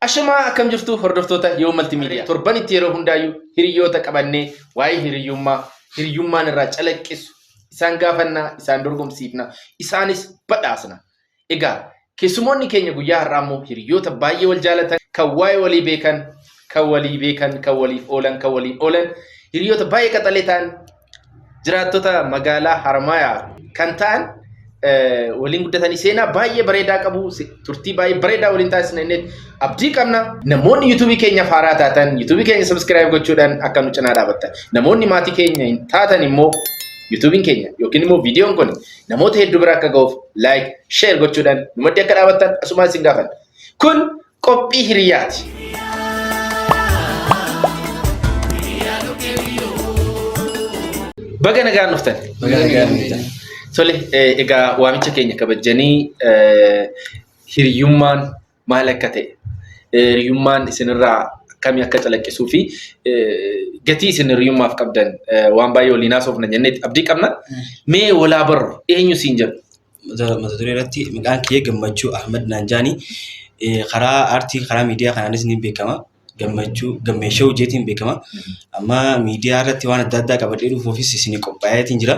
Ashamaa, akkam jirtu hordoftoota Yoo Maltiimiidiyaa? Torbanitti yeroo hundaayyuu hiriyoota qabannee waa'ee hiriyyummaa, hiriyyummaan irraa calaqqisu isaan gaafannaa, isaan dorgomsiifna, isaanis badhaasna. Egaa keessumoonni keenya guyyaa har'aa immoo hiriyoota baay'ee wal jaalatan, kan waa'ee walii beekan, kan walii beekan, kan waliif oolan, kan waliin oolan, hiriyoota baay'ee qaxalee ta'an, jiraattota magaalaa Harmaayaa kan ta'an, waliin guddatanii seenaa baay'ee bareedaa qabu, turtii baay'ee bareedaa waliin taasisna inni abdii qabna. Namoonni yuutuubii keenyaaf haaraa taatan yuutuubii keenya subscribe gochuudhaan akka nu cinaa dhaabattan. Namoonni maatii keenya hin taatan immoo yuutuubiin keenya yookiin immoo viidiyoon kun namoota hedduu bira akka ga'uuf like, share gochuudhaan nu maddii akka dhaabattan asumaan isin gaafanna. Kun qophii hiriyaati. Baga nagaan dhuftan. Baga nagaan dhuftan. Tole, egaa waamicha keenya kabajanii hiriyyummaan maal akka ta'e, hiriyyummaan isinirraa akkamii akka calaqqisuu fi gatii isin hiriyyummaaf qabdan waan baay'ee waliin haasofna jennee abdii qabna. Mee walaa barru, eenyu siin jedhu? Mata duree irratti maqaan kiyya Gammachuu Ahmad Naanjaanii, karaa aartii, karaa miidiyaa kanaanis ni beekama. Gammachuu Gammeeshoo jeetiin beekama. Amma miidiyaa irratti waan adda addaa qabadhee dhufuufis isin qophaa'eetiin jira.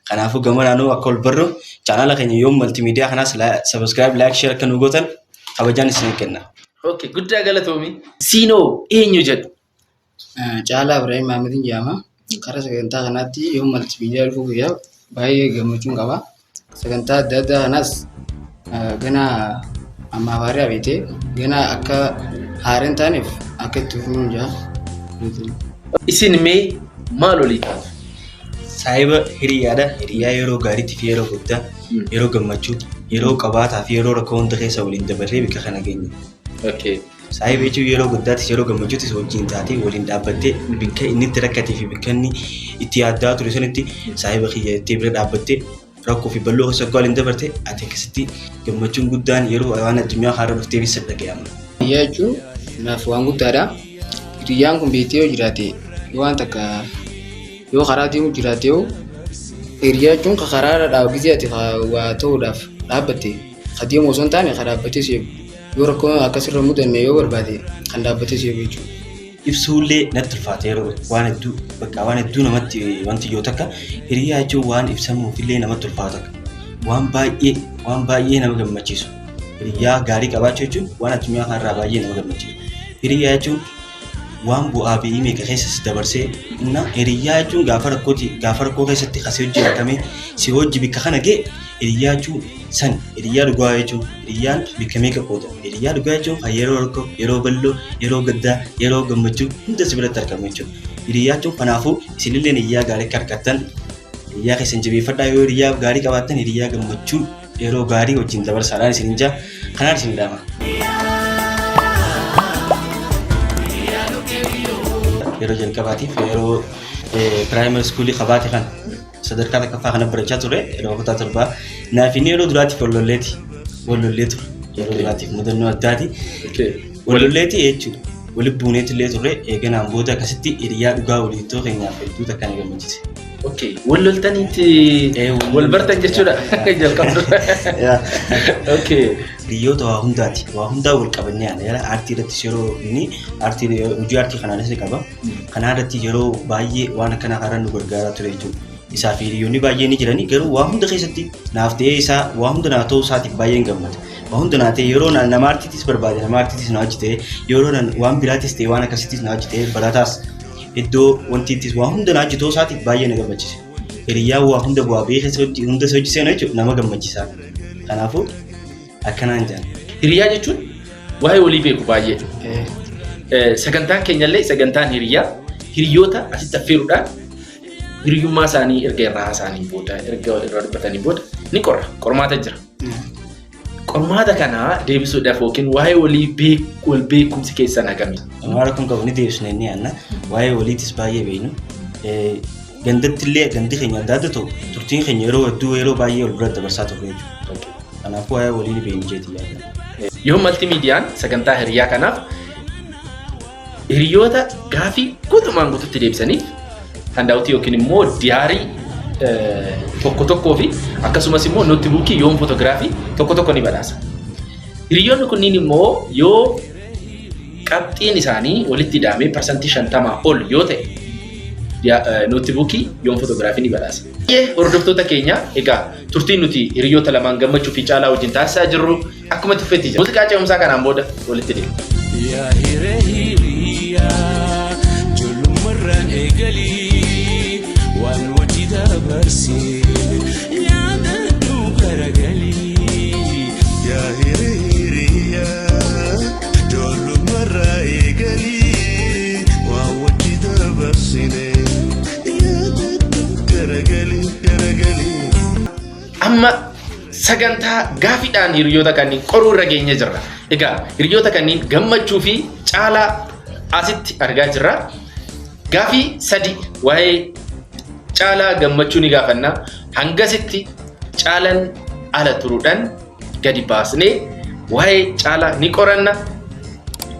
Kanaafuu gama naannoo akka ol barru chaanaala keenya Yoom Maltiimiidiyaa kanaas subscribe, like, share akka nu gootan kabajaan isin kenna. Okay, guddaa galatoomi. Siinoo eenyu jedhu? Caalaa Ibrahim Mahammadin jedhama. Karaa sagantaa kanaatti yoo maltiimiidiyaa dhufuu guyyaa baay'ee gammachuun qaba. Sagantaa adda addaa kanaas gana ammaaf haaraa beekte gana akka haaraa hin taaneef akka itti fufnuun jira. Isin mee maal olii taatu? Saahiba, hiriyaadha. Hiriyaa yeroo gaariitti fi yeroo guddaa, yeroo gammachuu, yeroo qabaataa fi yeroo rakkoo hunda keessa waliin dabarree bakka kana geenye. Saahiba jechuun yeroo guddaattis yeroo gammachuuttis wajjin taatee waliin dhaabbattee bakka inni itti rakkatee fi bakka inni itti yaaddaa ture sanitti saahiba kiyya jettee bira dhaabbattee rakkoo fi bal'oo keessa waliin dabarte, ati akkasitti gammachuun guddaan yeroo waan addunyaa kanarra dhufteefis si dhaga'ama. Hiriyaa jechuun naaf waan guddaadha. Hiriyyaan kun beektee yoo jiraate, yoo waan takka yoo karaa deemu jiraate, yoo hiriyaa jechuun ka karaa irra dhaabu gisee ati waa ta'uudhaaf dhaabbatte ka deemu osoo hin taane ka dhaabbatee si eegu, yoo rakkoo akkasirra mudanne yoo barbaade kan dhaabbatee si eegu jechuudha. Ibsuullee natti ulfaata, yeroo waan hedduu bakka waan hedduu namatti wanti yoo takka hiriyaa jechuun waan ibsamuufillee namatti ulfaata, waan baay'ee, waan baay'ee nama gammachiisu. Hiriyaa gaarii qabaachuu jechuun waan addunyaa kanarraa baay'ee nama gammachiisu. Hiriyaa jechuun waan bu'aa ba'ii meeqa keessa si dabarsee na hiriyaa jechuun gaafa rakkooti, gaafa rakkoo keessatti kasii hojii argamee si hojii bikka kana ga'e. Hiriyaa jechuun san hiriyaa dhugaa jechuun hiriyyaan bikka meeqa qoodama. Hiriyaa dhugaa jechuun kan yeroo rakkoo, yeroo bal'oo, yeroo gaddaa, yeroo gammachuu hunda si biratti argamu jechuudha. Hiriyaa jechuun kanaafuu isinillee hiriyaa gaarii akka argattan hiriyaa keessan jabeeffadhaa. Yoo hiriyaa gaarii qabaattan hiriyaa gammachuu yeroo gaarii wajjin dabarsaadhaan isin jaa, kanaan isin dhaama. Yeroo jalqabaatiif yeroo primary schoolii qabaate kan sadarkaa tokkoffaa kana barachaa ture, yeroo kutaa 7 naaf inni yeroo duraatiif wallolleeti wallollee ture. Yeroo duraatiif mudannoo addaati wallolleeti jechuudha. Walitti buuneetu illee turre. Eeganaan booda akkasitti hiriyaa dhugaa waliin ta'uu keenyaaf hedduu takka na gammachiise. Okay. Wal loltaniitti wal bartan jechuudha jalqabdu. Okay. Hiriyoota waa hundaati. Waa hundaa wal qabannee yaana. Yeroo aartii irrattis, yeroo inni aartii, hojii aartii kanaanis ni qaba. Kanaa irratti yeroo baay'ee waan akkanaa kanarra nu gargaaraa ture jechuudha. Isaa fi hiriyoonni baay'een ni jiranii, garuu waa hunda keessatti naaf ta'ee isaa waa hunda naa ta'uu isaatiif baay'een gammada. Waa hunda naa ta'e, yeroo nama aartiitis barbaade nama aartiitis na hojii ta'e, yeroo waan biraatis ta'e waan akkasittis na hojii ta'e, barataas iddoo wantiittis waa hunda na hojii ta'uu isaatiif baay'ee na gammachiise. Hiriyyaan waa hunda bu'aa ba'ii keessa hunda isa hojii seenu jechuudha, nama gammachiisa. Kanaafuu akkanaan jedhan. Hiriyaa jechuun waa'ee walii beeku baay'ee. Sagantaan keenyallee sagantaan hiriyaa hiriyoota asitti affeeruudhaan hiriyyummaa isaanii erga irraa haasa'anii booda, erga irraa dubbatanii booda ni qorra. Qormaata jira. Qormaata kana deebisuudhaaf yookiin waa'ee walii wal beekumsi keessan hagamii? Waan rakkoon qabu, ni deebisna inni yaadna. Waa'ee waliitis baay'ee beeknu. Gandatti illee gandi keenya adda adda ta'u, turtiin keenya yeroo hedduu, yeroo baay'ee wal bira dabarsaa turre jechuudha. Kanaafuu waa'ee walii ni beeknu jeetii yaadna. Yoo maltiimiidiyaan sagantaa hiriyaa kanaaf hiriyoota gaafii guutumaan guututti deebisaniif handout yookiin immoo diary tokko tokkoo fi akkasumas immoo notebookii yoon footogiraafii tokko tokko ni badhaasa. Hiriyoonni kunniin immoo yoo Qabxiin isaanii walitti ida'amee 50% ol yoo ta'e nootibuukii yoon fotoogiraafii ni badhaasa. Hordoftoota keenya, egaa turtiin nuti hiriyoota lamaan Gammachuu fi Caalaa wajjin taasisaa jirru akkuma tuffetti jira. Muuziqaa ce'umsaa kanaan booda walitti deema. Yaa hiree hiriyaa ijoollummarraan eegalii waan wajji dabarsee yaadadhu garagalii. Yaa hiree hiriyaa ijoollummarraa eegalii waan wajji dabarsine yaadadhu garagalii garagalii. Amma sagantaa gaafiidhaan hiriyoota kanneen qoruu irra geenye jirra. Egaa hiriyoota kanneen Gammachuu fi Caalaa asitti argaa jirra. Gaafii sadi waa'ee Caalaa Gammachuu ni gaafanna. Hangasitti Caalaan ala turuudhaan gadi baasnee waa'ee Caalaa ni qoranna.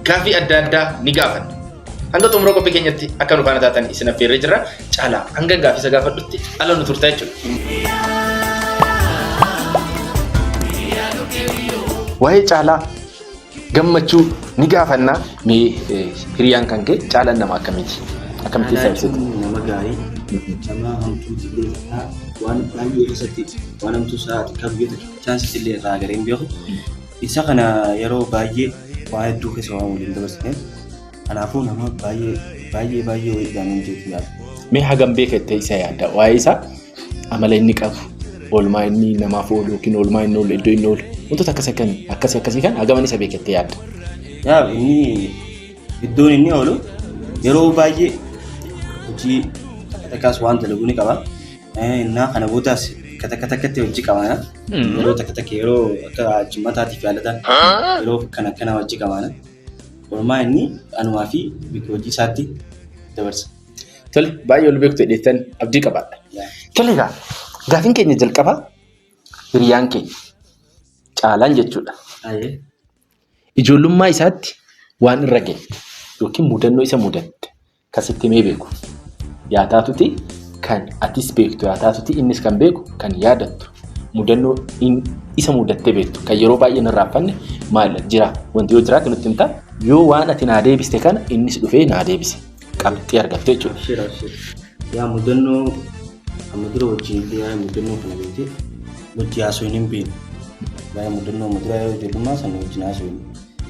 Gaafii adda addaa ni gaafanna. Hanga xumura qophii keenyatti akka nu faana taatan isin affeerree jirra. Caalaa, hanga gaafii isa gaafadhutti ala nu turtaa jechuudha. Waa'ee Caalaa Gammachuu ni gaafanna. Mee hiriyaan kan kee Caalaan nama akkamiiti? Akkamitti isa Caalaa ibsita? jechuun nama gaarii, nama hamtuu illee takkaa waan baay'ee keessatti waan hamtuu isaa xiqqaa guyyaa takka chaansitti illee irraa agaree hin beeku. Isa kana yeroo baay'ee waan hedduu keessa waan waliin dabarsineef, kanaafuu nama baay'ee baay'ee baay'ee wayii hin jeetu yaadu. Mee hagam beeka jettee isa yaadda? Waa'ee isaa, amala inni qabu, oolmaa inni namaaf oolu yookiin oolmaa inni oolu, iddoo inni oolu, wantoota akkasii kan akkasii akkasii kan hagaman isa beeka jettee yaadda? Yaa, inni iddoon inni oolu yeroo baay'ee hojii takka takkaas waan dalagu ni qaba. Innaa kana boodaas bakka takka takkatti hojii qabaana. Yeroo takka takka, yeroo akka jimmataatiif yaalata, yeroo kana akkana hojii qabaana. Oolmaa inni anumaa fi bakka hojii isaatti dabarsa. Tole, baay'ee ol beektu jedheettan abdii qabaadha. Tole, egaa gaafiin keenya jalqabaa hiriyaan keenya Caalaan jechuudha. Ijoollummaa isaatti waan irra gahe yookiin mudannoo isa mudatte kan sitti himee beeku yaa taatuti, kan atis beektu yaa taatuti, innis kan beeku, kan yaadattu, mudannoo isa mudattee beektu kan yeroo baay'ee hin irraanfanne maal jira? Wanti yoo jiraate nutti himta. Yoo waan ati naa deebiste kana innis dhufee naa deebise, qabxii argattu jechuudha. Abshir, abshir. Yaa, mudannoo amma dura wajjin illee waa'ee mudannoo kana beekte wajji haasoo hin beeknu. Waa'ee mudannoo amma dura yeroo ijoollummaa sana wajjin haasoo hin.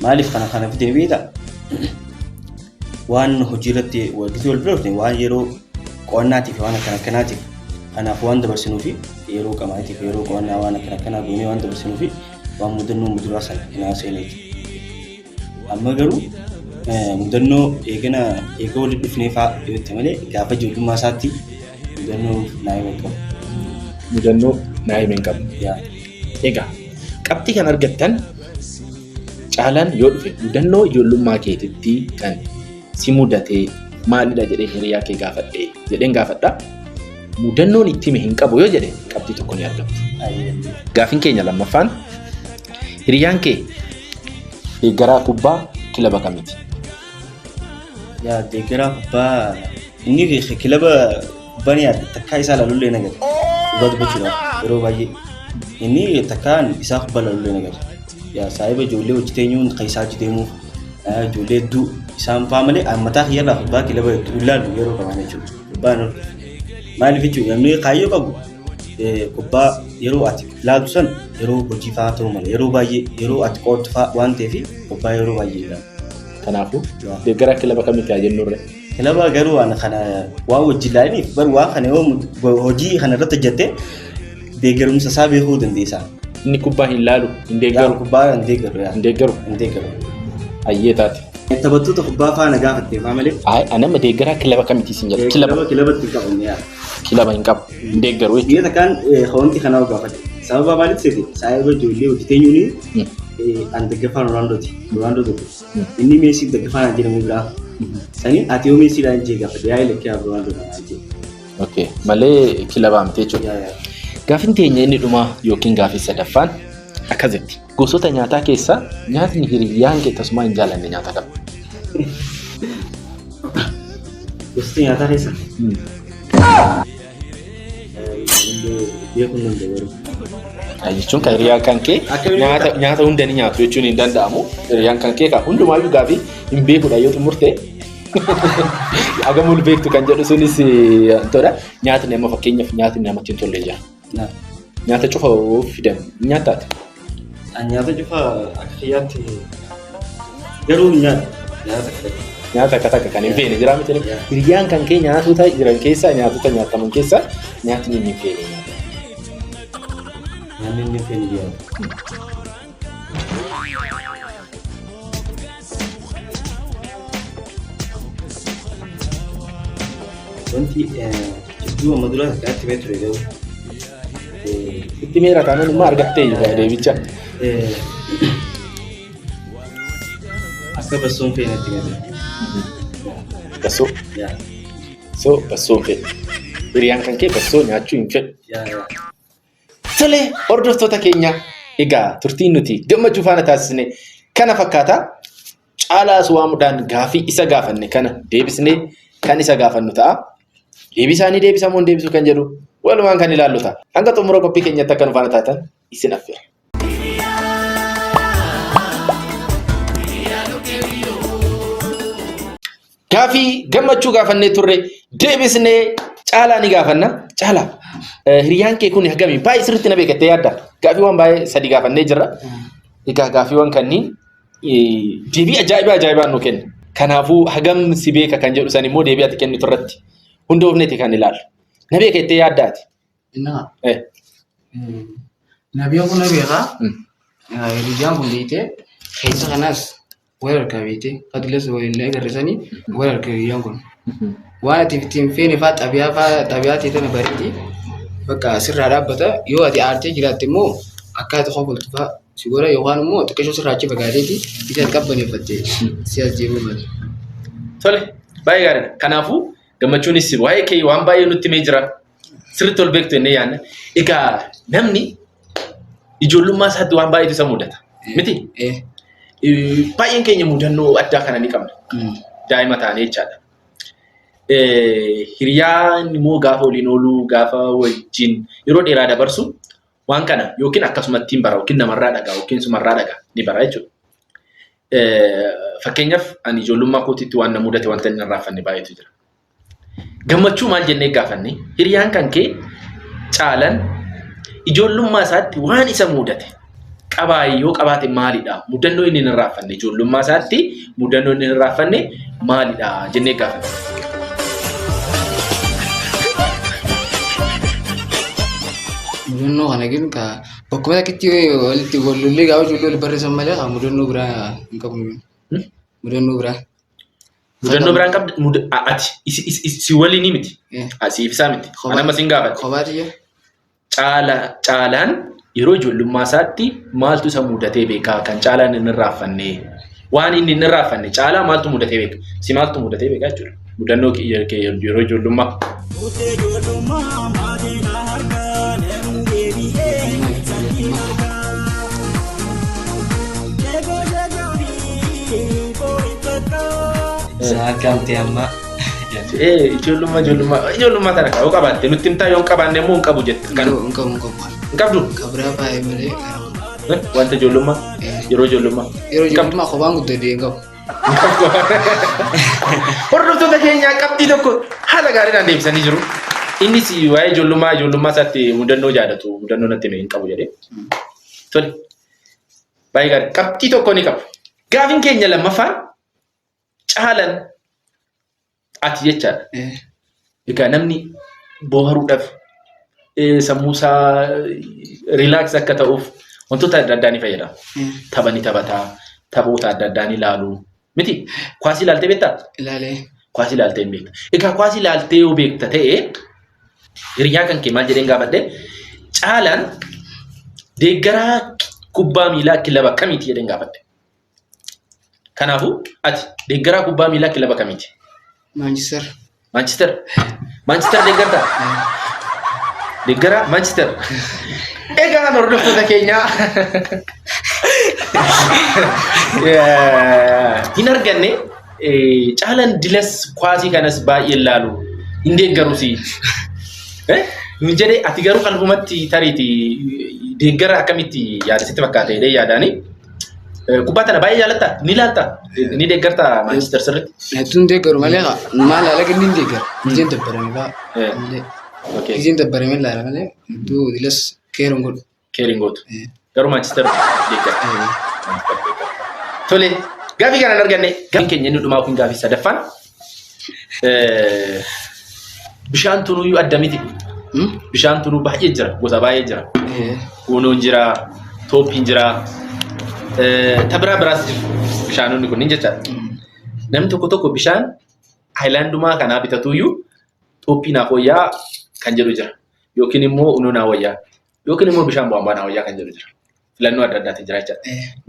Maaliif kana fidee beektaa? Waan hojii irratti walitti wal bira dhufne, waan yeroo qo'annaatiif, waan akkana akkanaatiif, kanaaf waan dabarsinuu fi yeroo qamaatiif, yeroo qo'annaa waan akkana akkanaa goonee waan dabarsinuu fi waan mudannoo muduraa sana hin haasofne jechuudha. Amma garuu mudannoo eegana eega walitti dhufnee fa'aa yoo itti malee gaafa ijoollummaa isaatti mudannoo naa hime qabu. Mudannoo naa hime hin qabu. Yaa. Egaa qabxii kan argattan, Caalaan yoo dhufe mudannoo ijoollummaa keetitti kan si mudate maalidha jedhee hiriyaa kee gaafadhe jedheen gaafadha. Mudannoon itti hime hin qabu yoo jedhe, qabxii tokko ni argattu. Gaafiin keenya lammaffaan, hiriyaan kee deeggaraa kubbaa kilaba kamiiti? Yaa, deeggaraa kubbaa inni kilaba kubbaa ni yaadda, takkaa isaa ilaaluullee na gala. Dhugaa dubbachuudhaaf yeroo baay'ee inni takkaan isaa kubbaa ilaaluullee na gala. Yaa, saahiba ijoollee hojii teenyuun kan isaa hojii deemuuf ijoollee hedduu isaan fa'aa malee mataa kiyyarraa kubbaa kilaba hedduu ilaalu yeroo qaban jechuudha. Kubbaa hin hordofu. Maaliif jechuudha, namni kaayyoo qabu kubbaa yeroo ati ilaaltu san yeroo hojii fa'aa ta'uu mala, yeroo baay'ee yeroo ati qo'attu fa'aa waan ta'eef kubbaa yeroo baay'ee ilaalu. Kanaafuu deeggaraa kilaba kamiiti haa jennurre? Kilaba garuu waan kana waan wajjin ilaalaniif bar, waan kana yoo hojii kana irratti hojjette deeggarumsa isaa beekuu dandeessa. Inni kubbaa hin laalu, hin deeggaru. Kubbaa hin deeggaru, yaa. Hin deeggaru. Hin deeggaru. Hayyee taate. Taphattoota kubbaa faana gaafatte faa malee. Ayi, anama deeggaraa kilaba kamiiti sin jedha. Kilaba Kilaba kilabatti hin qabu yaa. Kilaba hin qabu. Hin deeggaru jechuudha. Biyya takkaan wanti kana gaafate. Sababa maaliif seete, saayiba ijoollee hojii teenyuuni an deggafaan Roonaaldooti. Roonaaldoo tokko. Inni Meesii deggafaan jedhamu biraa. Saniin ati yoo Meesiidhaan jee gaafate, yaa lakkee Roonaaldoo jee. Okay. Malee kilabaa miti jechuudha. Yaa, yaa. Gaafin teenya inni dhumaa yookiin gaafii sadaffaan akkas jetti. Gosoota nyaataa keessaa nyaatni hiriyyaan kee tasumaa hin jaallanne nyaata kam? Gosoota nyaataa keessa illee beekuun danda'u garuu. Jechuun kan hiriyaan kan kee Akkamiin nyaata beektaa? nyaata hunda ni nyaatu jechuun hin danda'amu. Hiriyaan kan kee kan hundumaayyuu gaafii Hin beekudha yoo xumurte. Hagam ol beektu kan jedhu sunis wantoota nyaatni amma fakkeenyaaf nyaatni namatti hin tolle jira. Nyaata cufa fidan nyaataati. Nyaata cufa akka kiyyaatti garuu nyaata. Nyaata akka Nyaata akka takka kan hin feene jira miti. Hiriyyaan kan kee nyaatota jiran keessaa nyaatota nyaataman keessaa nyaatni inni hin feene nyaata. Nyaanni inni hin feene jira. Wanti jidduu amma dura akkanatti himee ture garuu. Itti meera taanaan immoo argattee jira deebicha. Akka bassoon feenetti gadi. Bassoo. Yaa. So bassoo hin fedhu. Hiriyaan kan kee bassoo nyaachuu hin fedhu. Yaa yaa. Tole hordoftoota keenya egaa turtiin nuti gammachuu faana taasisne kana fakkaata. Caalaas waamuudhaan gaafii isa gaafanne kana deebisnee kan isa gaafannu ta'a. Deebii isaanii deebisamoo hin deebisu kan jedhu walumaan kan ilaallu ta'a. Hanga xumura qophii keenyatti akka nu faana taatan isin affeera. Gaafii gammachuu gaafannee turre deebisnee caalaa ni gaafanna. Caalaa hiriyaan kee kun hagami baay'ee sirriitti na beekattee yaadda. Gaafiiwwan baay'ee sadi gaafannee jirra. Egaa gaafiiwwan kanniin deebii ajaa'ibaa ajaa'ibaan nu kenna. Kanaafuu hagam si beeka kan jedhu san immoo deebii ati kennitu irratti hundoofneeti kan ilaallu. Na beeka jettee yaaddaati. Innaa. Na beeku na beekaa. Hiriyyaan kun beektee keessa kanaas wal harkaa beektee fadilas waliin agarrisanii wal harka hiriyyaan kun. Waan ati ittiin feene fa'aa xabiyaa fa'aa xabiyaa ta'e tana bareeti bakka sirraa dhaabbata yoo ati aartee jiraatte immoo akka ati kofaltu fa'aa si godha yookaan immoo xiqqishoo sirraa achi fagaateeti isa ati qabbaneeffatte si as deemuu mala. Tole baay'ee gaariidha. Kanaafuu gammachuunis waa'ee kee waan baay'ee nutti himee jira. Sirriitti ol beektu jennee yaadna. Egaa namni ijoollummaa isaatti waan baay'eetu isa mudata. Miti? Baay'een keenya mudannoo addaa kana ni qabna. Daa'ima taanee jechaadha. Hiriyaan immoo gaafa waliin ooluu, gaafa wajjin yeroo dheeraa dabarsu waan kana yookiin akkasumatti hin bara yookiin namarraa dhagaa yookiin sumarraa dhagaa ni bara jechuudha. Fakkeenyaaf ani ijoollummaa kootiitti waan na mudate wanta inni irraanfanne baay'eetu jira. Gammachuu maal jennee gaafanne hiriyaan kan kee caalan ijoollummaa isaatti waan isa mudate qabaa yoo qabaate maalidha? Mudannoo inni hin irraanfanne ijoollummaa isaatti mudannoo inni hin irraanfanne maalidha jennee gaafanne. Mudannoo kana gin ka bakkuma takkitti walitti wal lollee gaafa ijoollee wal barreessan malee ka mudannoo biraa hin qabnu. Mudannoo biraa. Mudannoo biraan qabda ati si waliinii miti. Siif isaa miti. Ani amma sin gaafadhe. Kophaa tiyya. Caalaan yeroo ijoollummaa isaatti maaltu isa mudatee beekaa kan caalaan hin irraanfanne waan inni hin irraanfanne caalaa maaltu mudatee beeka si maaltu mudatee beekaa jechuudha mudannoo kee yeroo ijoollummaa. Isaa akkamti amma. Ijoollummaa ijoollummaa ijoollummaa tana yoo qabaatte nutti himtaa yoo hin qabaanne immoo hin qabu jette. Kan hin qabu hin qabu. Hin qabdu? Kabraa baay'ee malee. Wanta ijoollummaa yeroo ijoollummaa. Yeroo ijoollummaa kophaan guddadhe hin qabu. Hordoftoota keenyaa qabxii tokko haala gaariidhaan deebisanii jiru. Innis waa'ee ijoollummaa ijoollummaa isaatti mudannoo jaallatu mudannoo natti hime hin qabu jedhee. Tole. Baay'ee gaarii. Qabxii tokko ni qabu. Gaafiin keenya lammaffaan caalan ati jechaadha. Egaa namni booharuudhaaf sammuu isaa rilaaks akka ta'uuf wantoota adda addaa ni fayyadama. Tapha ni taphata, taphoota adda addaa ni ilaalu. Miti kwaasii ilaaltee beektaa? Ilaalee. Kwaasii ilaaltee hin beekta. Egaa kwaasii ilaaltee yoo beekta ta'e hiriyaa kan kee maal jedheen gaafadhe caalaan deeggaraa kubbaa miilaa kilaba kamiiti jedheen gaafadhe. Kanaafuu ati deeggaraa kubbaa miilaa kilaba kamiiti? Maanchister. Maanchister. Maanchister deeggartaa? Deeggaraa Maanchister. Egaa hordoftoota keenyaa hin arganne caalaan dilas kwaasii kanas baay'ee ilaalu hin deeggarusi. Nun jedhee ati garuu qalbumatti tariiti deeggara akkamitti yaada sitti fakkaata jedhee yaadaani. Kubbaa tana baay'ee jaalattaa? Ni ilaaltaa? Ni deeggartaa Manchester sirriitti? Hedduun deeggaru malee maal haala gadi hin deeggaru. Gizeen dabbarame fa'aa. Malee. Gizeen dabbarame ilaala malee hedduu dilas keeroon godhu. Keeriin gootu. Garuu Manchester deeggarta. Manchester deeggarta. Tole, gaafii kana hin arganne. Gaafiin keenya inni dhumaa kun gaafii sadaffaan. Bishaan tunuyyuu adda miti. Bishaan tunuu baay'ee jira, gosa baay'ee jira. Kuunoon jira, tooppiin jira, ta biraa biraas jiru bishaanonni kunniin jechaadha. Namni tokko tokko bishaan haayilaandumaa kanaa bitatuyyuu tooppii naaf wayyaa kan jedhu jira. Yookiin immoo unoo naa wayyaa. Yookiin immoo bishaan bu'aan naa wayyaa kan jedhu jira. Filannoo adda addaatiin jira jechaadha.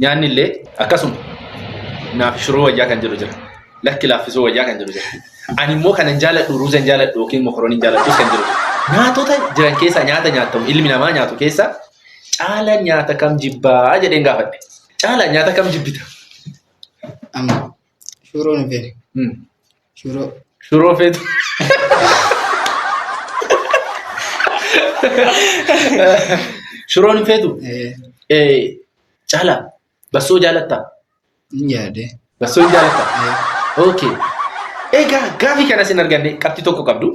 Nyaanni illee akkasuma naaf shiroo wayyaa kan jedhu jira. Lakki laaffisoo wayyaa kan jedhu jira. Ani immoo kanan jaaladhu ruuza hin jaaladhu yookiin mokoroonii hin jaaladhus kan jedhu jira. Nyaatota jiran keessaa nyaata nyaatamu ilmi namaa nyaatu keessaa caalaan nyaata kam jibbaa jedheen gaafadhe. Caalaan nyaata kam jibbita? Amma shuroo hin feene. Shuroo. Shuroo feetu. Shuroon hin feetu? Caalaa bassoo jaalattaa? Hin jaaladhe. Bassoo hin jaalattaa? Okay. Egaa gaafii kanas hin arganne qabxii tokko qabdu.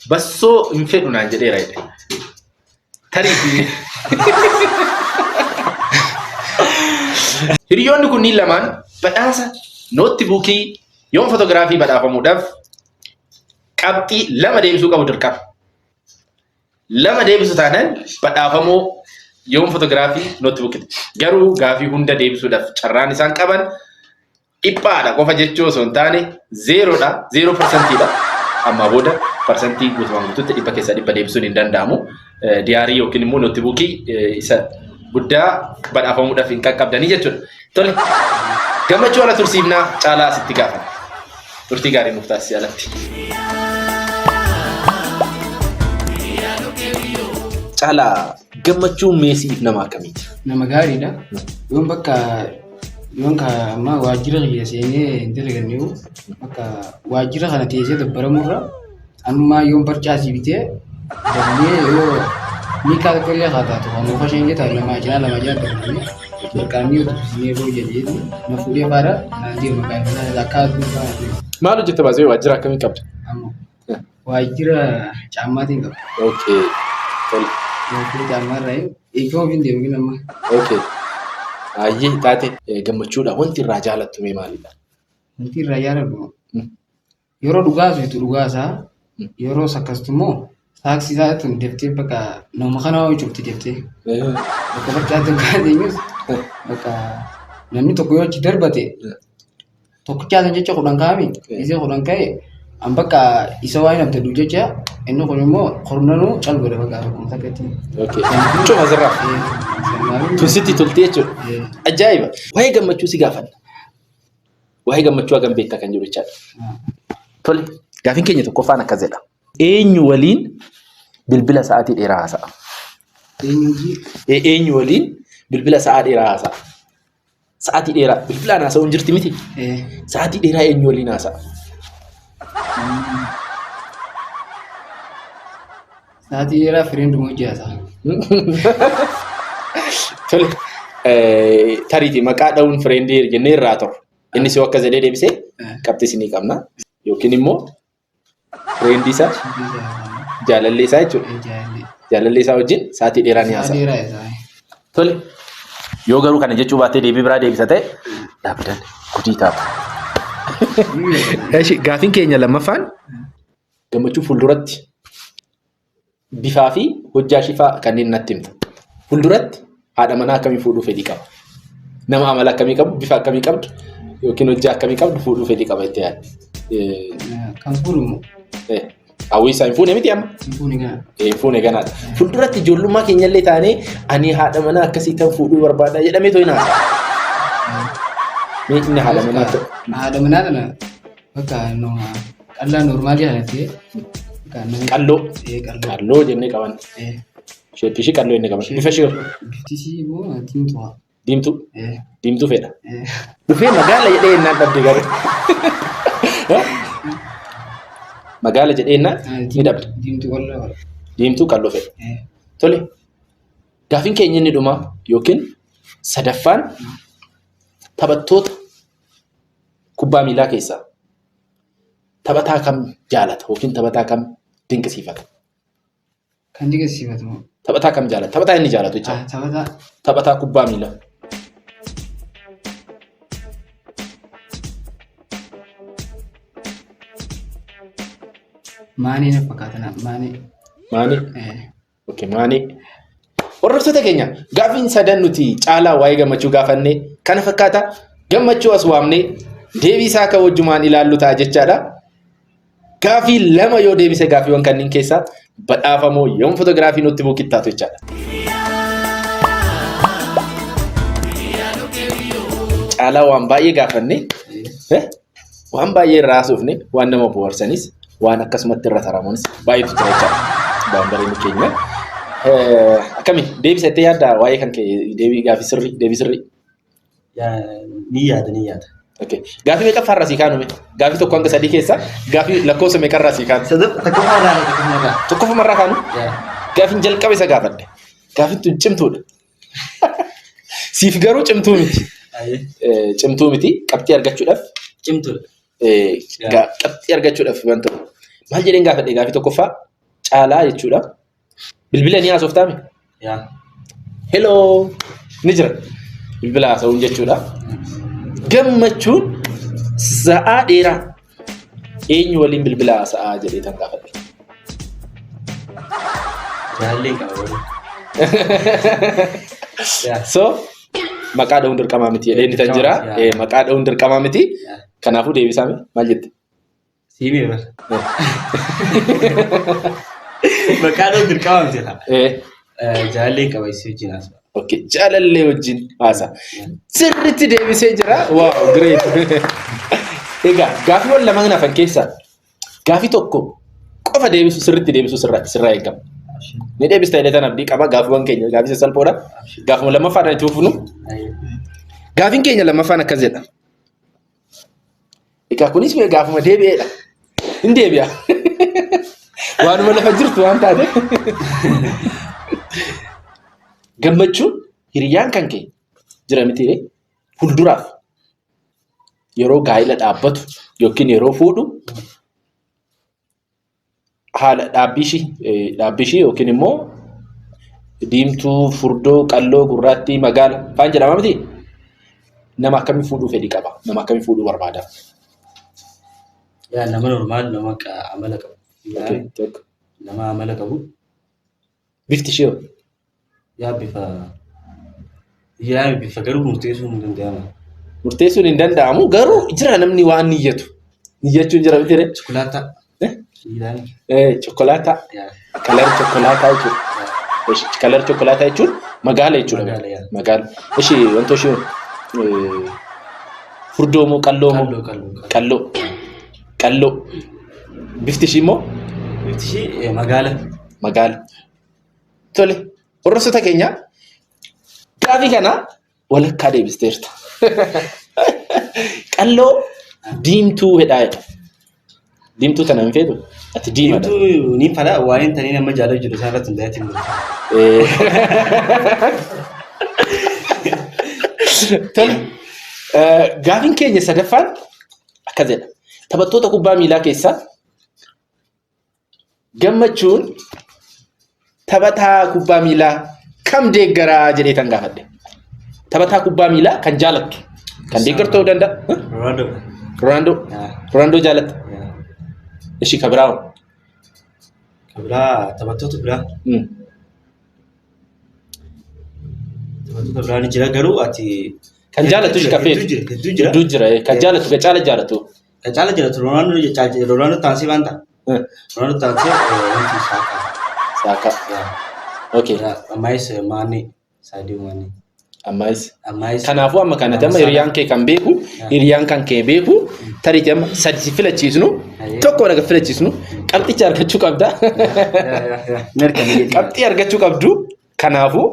Bassoo hin fedhu naan jedheera jedhe. Tarii hiriyoonni kunniin lamaan badhaasa nootti buukii yoon fotoogiraafii badhaafamuudhaaf qabxii lama deebisuu qabu dirqama. Lama deebisu taanaan badhaafamoo yoon fotoogiraafii nootti buukiti. Garuu gaafii hunda deebisuudhaaf carraan isaan qaban dhiphaadha qofa jechuu osoo hin taane zeeroodha, zeeroo parsantiidha. Ammaa booda parsantii guutumaan guutuutti dhibba keessaa dhibba deebisuun hin danda'amu. Diyaarii yookiin immoo nootibuukii isa guddaa badhaafamuudhaaf hin qaqqabdanii jechuudha. Tole, gammachuu ala tursiifnaa caalaa asitti gaafanna. Turtii gaarii nuuf taasisi alatti. Caalaa gammachuun meesiif nama akkamiiti? Nama gaariidha. Yoon bakka yoon ka amma waajjira kiyya seenee hin dalaganne bakka waajjira kana teessee dabbaramurra ammaa yoon barcaa sii bitee dabalee yoo miikaa tokko illee haa taatu kan muka isheen jettaa lamaa cinaa lama cinaa dabalamee jalqabni yoo dubbisnee boo jedhee na fuudhee faara naan deema gaariidha akka aduu faara deema. Maal hojjetta baasee waajjira akkamii qabda? Amma waajjira caammaatiin qaba. Okay. Tole. Waajjira caammaa irraa eeguu ofiin deemu gin amma. Okay. Baay'ee taate gammachuudha. Wanti irraa jaalattu mee maalidha? Wanti irraa jaaladhu yeroo dhugaa suutu dhugaa isaa yeroo sakkastu immoo saaksii isaa tun deftee bakka nama kana waa cufti deftee bakka barcaa tun kaateenyus bakka namni tokko yoo achi darbate tokkichaa san jecha kudhan kaa'ami isee kudhan ka'e an bakka isa waan abdadhu jecha inni kun immoo kurnanuu cal godhe bakka akkuma takkatti. Okay. Cufa asirraa. Tun sitti tolti jechuudha. Ajaa'iba. Waa'ee gammachuu si gaafanna. Waa'ee gammachuu hagam beekta kan jedhu jechaadha. Tole. Gaafiin keenya tokkoffaan akkas jedha. Eenyu waliin bilbila sa'aatii dheeraa haasa'a? Eenyu waliin bilbila sa'aa dheeraa haasa'a? Sa'aatii dheeraa bilbilaan haasa'uun jirti miti. Sa'aatii dheeraa eenyu waliin haasa'a? Sa'aatii dheeraa fireenduma hojii haasa'a. Tole. Tariitii maqaa dha'uun fireendii jennee irraa torra. Innis yoo akkas jedhee deebisee qabxii isinii qabna. Yookiin immoo fireendii isaa jaalallee isaa jechuudha. Jaalallee isaa wajjin sa'aatii dheeraa ni haasa'a. Tole. Yoo garuu kana jechuu baattee deebii biraa deebisa ta'e dhaabdan gudii taatu. Eshi gaafiin keenya lammaffaan gammachuu fuulduratti bifaa fi hojjaa shifaa kanneen natti himta. Fuulduratti haadha manaa akkamii fuudhuu fedhii qaba? Nama amala akkamii qabu, bifa akkamii qabdu yookiin hojjaa akkamii qabdu fuudhuu fedhii qaba itti yaadde. Kan fuudhu immoo Hawwii isaa hin fuune miti amma. hin fuune gana. Hin fuune ganaadha. Fuulduratti ijoollummaa keenyallee taanee ani haadha manaa akkasii tan fuudhuu barbaada jedhamee too hin haasa'a. Mee inni haadha manaa ta'u. Haadha manaa tana bakka nama qallaa noormaalii kana ta'e bakka nama Qalloo. Qalloo. Qalloo jennee qaban. Sheeppii ishii qalloo jennee qaban. Bifa ishee Bifti ishii immoo diimtuu. Diimtuu. Diimtuu fedha. Dhufee magaala jedhee ennaan dhabde garuu. Magaala jedhee ennaan ni dhabde. Diimtuu qalloo fedha. Diimtuu qalloo fedha. Tole. Gaafiin keenya inni dhumaa yookiin sadaffaan Taphattoota kubbaa miilaa keessaa taphataa kam jaalata yookiin taphataa kam dinqisiifata? Kan dinqisiifatu moo? Taphataa kam jaalata? Taphataa inni jaalatu jechaadha. Ah, Taphataa Taphataa kubbaa miilaa. Maanee na fakkaata na maanee. Maanii? Eh, Okay, maanii. Hordoftoota keenya gaaffiin sadan nuti caalaa waa'ee gammachuu gaafanne kana fakkaata. Gammachuu as waamnee deebii isaa akka wajjumaan ilaallu ta'a jechaadha. Gaaffii lama yoo deebise gaaffiiwwan kanneen keessaa badhaafamoo yoom fotoogiraafii nutti buukittaatu jechaadha. Caalaa waan baay'ee gaafanne waan baay'ee irraa haasofne waan nama bohaarsanis waan akkasumatti irra taramuunis baay'eetu jira jechaadha. Waan bareedu keenya. Akkami deebisa itti yaaddaa waa'ee kan kee deebii gaaffii sirrii deebii sirrii. Ni yaada ni yaada. Okay. Gaaffii meeqaffaa irraa sii kaanume? Gaaffii tokko hanga sadii keessaa gaaffii lakkoofsa meeqa irraa sii kaanu? Tokkoffaa irraa tokkoffaa irraa. Tokkoffuma irraa kaanu? Gaaffiin jalqaba isa gaafadhe. Gaaffiin tun cimtuudha. Siif garuu cimtuu miti. Cimtuu miti. Qabxii argachuudhaaf. Cimtuudha. Qabxii argachuudhaaf wanta maal jedheen gaafadhe gaaffii tokkoffaa caalaa jechuudha. Bilbila ni haasoftaami? Hello ni jira. Bilbila haasa'uun jechuudha. Gammachuun sa'aa dheeraa eenyu waliin bilbila haasa'aa jedhee tan gaafadhe. Jaalallee qaba garuu. So maqaa dha'uun dirqamaa miti jedhee inni tan jira. Maqaa dha'uun dirqamaa miti. Kanaafuu deebisaa maal jette? Sii mee bara. Maqaa dha'uun dirqama miti laa. Jaalallee qaba isii wajjin haasa'u. Okay, jaalallee wajjin haasa. Sirriitti deebisee jira. Wow, great. Egaa gaaffiiwwan lamaan hafan keessaa gaaffii tokko qofa deebisu sirriitti deebisu sirraa eegama. Ni deebista jedhee tan abdii qaba gaaffiiwwan keenya gaaffii sassalphoodha. Gaafuma lammaffaadhaan itti fufnu. Gaaffiin keenya lammaffaan akkas jedha. Egaa kunis mee gaafuma deebi'eedha. Hin deebi'a. Waanuma lafa jirtu waan taate. Gammachuun hiriyaan kan kee jira miti fuulduraaf yeroo gaa'ila dhaabbatu yookiin yeroo fuudhu haala dhaabbii ishii yookiin immoo diimtuu, furdoo, qalloo, gurraattii, magaala faan jedhama miti. Nama akkamii fuudhuu fedhii qaba? Nama akkamii fuudhuu barbaada? Yaa nama normaal nama amala qabu. Okay, tokko. Nama amala qabu. Bifti ishee hoo? Yaa bifa yaa bifa garuu murteessuun hin danda'amu. Murteessuun hin danda'amu garuu jira namni waan niyyatu. Niyyachuun jira miti ree? Chokolaataa. Eh? Chokolaataa. Kalar chokolaataa jechuudha. Ishi kalar chokolaataa jechuun magaala jechuudha. Magaala, yaa. Magaala. Ishi wanta ishee furdoo moo qalloo moo? Qalloo qalloo. Qalloo. Qalloo. Bifti ishii immoo Bifti ishii magaala. Magaala. Tole, hordoftoota keenya gaafii kana walakkaa deebisteerta. Qalloo diimtuu hedhaa jedha. Diimtuu tana hin feetu? Ati diimadha. Diimtuu ni fala waan hin taniin amma jaalatu jiru isaan irratti hundaa'etti hin murteessu. Tole, gaafiin keenya sadaffaan akkas jedha. Taphattoota kubbaa miilaa keessaa Gammachuun taphataa kubbaa miilaa kam deeggaraa jedhee tan gaafadhe. Taphataa kubbaa miilaa kan jaalattu. Kan deeggartu ta'uu danda'a. Ronaldo. Ronaldo. Ronaldo jaalatta. Ishii ka biraa hoo? Ka biraa taphattoota biraa. Taphattoota biraa ni jira garuu ati. Kan jaalattu ishii ka feetu. Hedduu jira. Hedduu jira. Hedduu jira. Kan jaalattu kan caala jaalattu. Kan caala jaalatu Roonaaldoo jechaa jira. Roonaaldoo taansee waan ta'a. Roonaaldoo taansee wanti Saakaa. Saakaa. Okay. Ammaayis Maanee. Saadiyoo Maanee. Ammaayis. Ammaayis. Kanaafuu amma kanatti amma hiriyaan kee kan beeku hiriyaan kan kee beeku tariitii amma sadi si filachiisnu tokko naga filachiisnu qabxicha argachuu qabda. Qabxii argachuu qabdu. Kanaafuu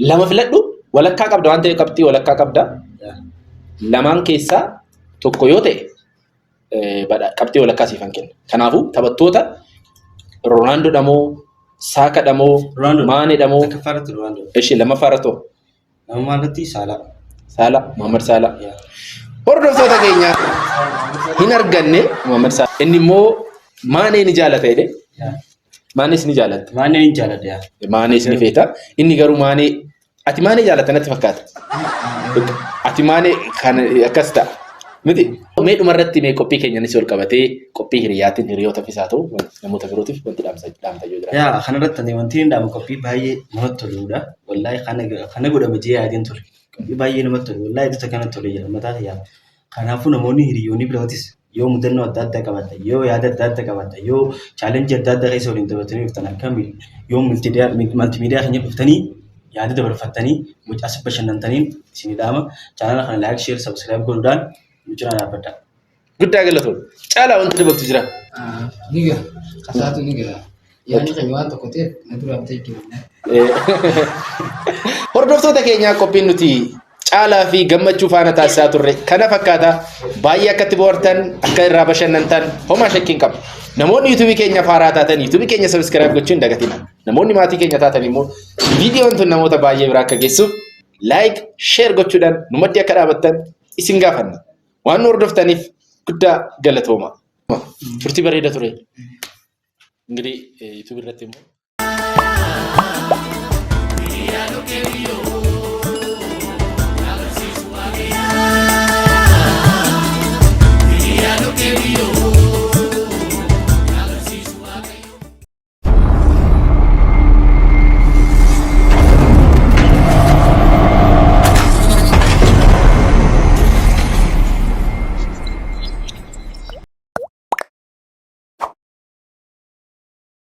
lama filadhu walakkaa qabda waan ta'eef qabxii walakkaa qabda. Lamaan keessaa tokko yoo ta'e qabxii walakkaa siifan kenna. Kanaafuu taphattoota Roonaaldoo dhamoo, Saaka dhamoo, Roonaaldoo. Maanee dhamoo, Takkaffaa irratti Roonaaldoo. ishee lammaffaa irratti hoo? Lammaffaa irratti Saalaa. Saala, Muhammad Saala. Hordoftoota keenya hin arganne Muhammad Saala. Inni immoo Maanee ni jaalata jedhe. Maanees ni jaalatta. Maanee ni jaaladha yaa. Maanees ni feeta. Inni garuu Maanee ati Maanee jaalatta natti fakkaata. Ati Maanee kan akkas ta'a. Miti. Mee dhumarratti mee qophii keenyanis wal qabatee qophii hiriyaatiin hiriyootaafis haa ta'u namoota birootiif wanti dhaamsa dhaamta yoo jiraate. Yaa kanarratti ani wanti inni dhaamu qophii baay'ee namatti toludha. Wallaahi kana kana godhama jee yaadeen ture. Qophii baay'ee namatti tolu. Wallaahi iddoo kanatti tole jira mataa kiyyaa. Kanaafuu namoonni hiriyoonni birootis yoo mudannoo adda addaa qabaattan, yoo yaada adda addaa qabaattan, yoo chaalenjii adda addaa keessa waliin dabartanii dhuftan akka yoo maltiimiidiyaa keenya dhuftanii yaada dabarfattanii as bashannantaniin isin dhaama. Chaanala kana like, share, subscribe godhuudhaan nu cinaa dhaabbadhaa. Guddaa galatoom. Caalaa wanti dabaltu jira. Ni gaha. Kasaatu ni gaha. Yaadni keenya waan tokko ta'eef na duraa bitee jira. Hordoftoota keenyaa qophiin nuti caalaa fi gammachuu faana taasisaa turre kana fakkaata. Baay'ee akka itti bohaartan, akka irraa bashannantan homaa shakkii hin qabu. Namoonni yuutuubii keenya faaraa taatan yuutuubii keenya subscribe gochuu hin dagatina. Namoonni maatii keenya taatan immoo viidiyoon tun namoota baay'ee biraa akka geessuuf like, share gochuudhaan nu maddii akka dhaabattan isin gaafanna. Waan nu hordoftaniif guddaa galatooma. Turtii bareeda ture. Ingirii yuutuubii irratti immoo.